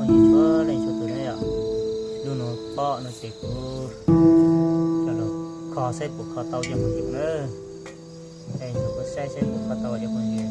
Txhua leej txhua tus na yom, lub no pom no ces kuv coj los kho saib puas kho tau cov phooj ywg na. Leej txhua tus saib saib puas kho tau cov phooj ywg.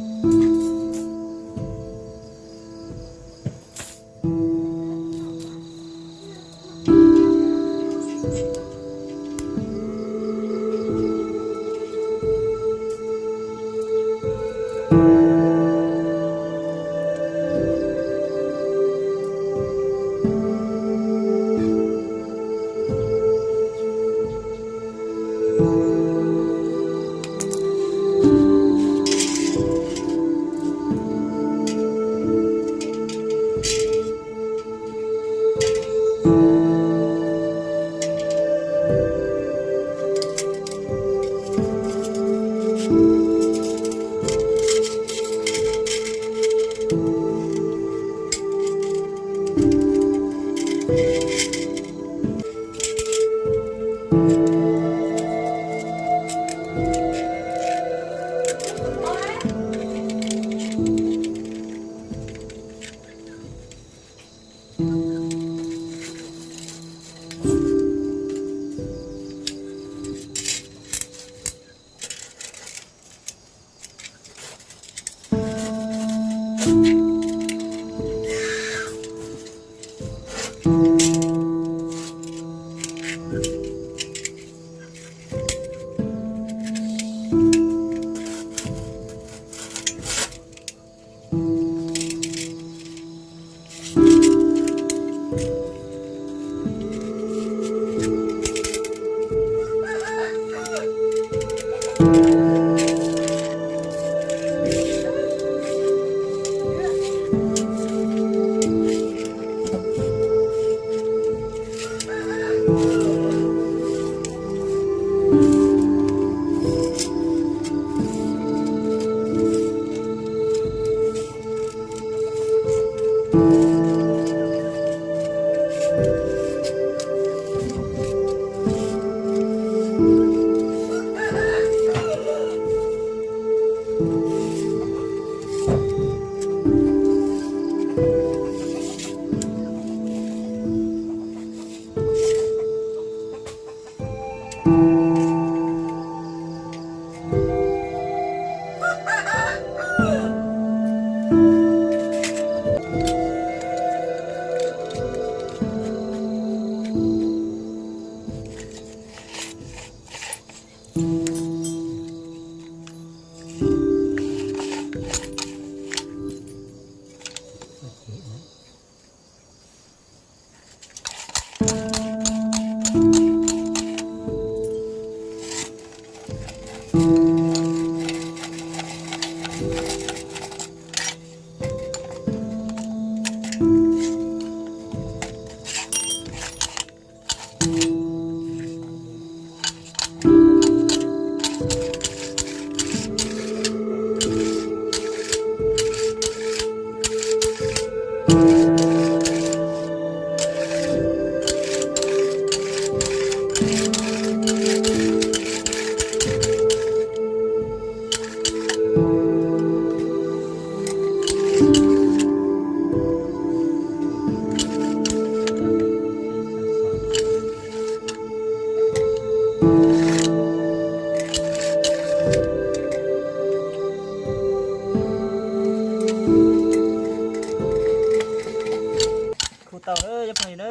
Khu tau na cov phooj ywg na,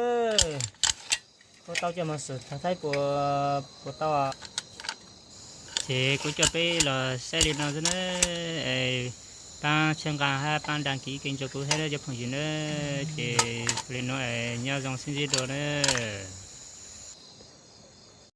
khu tau coj mus xum thaij puas, puas tau. Ces kuv coj peb los saib li no xwb na. Pab txhawb nqa hab pab đăng ký kênh rau kuv thiab cov phooj ywg na. Ces li no, nyob zoo sib ntsib dua na.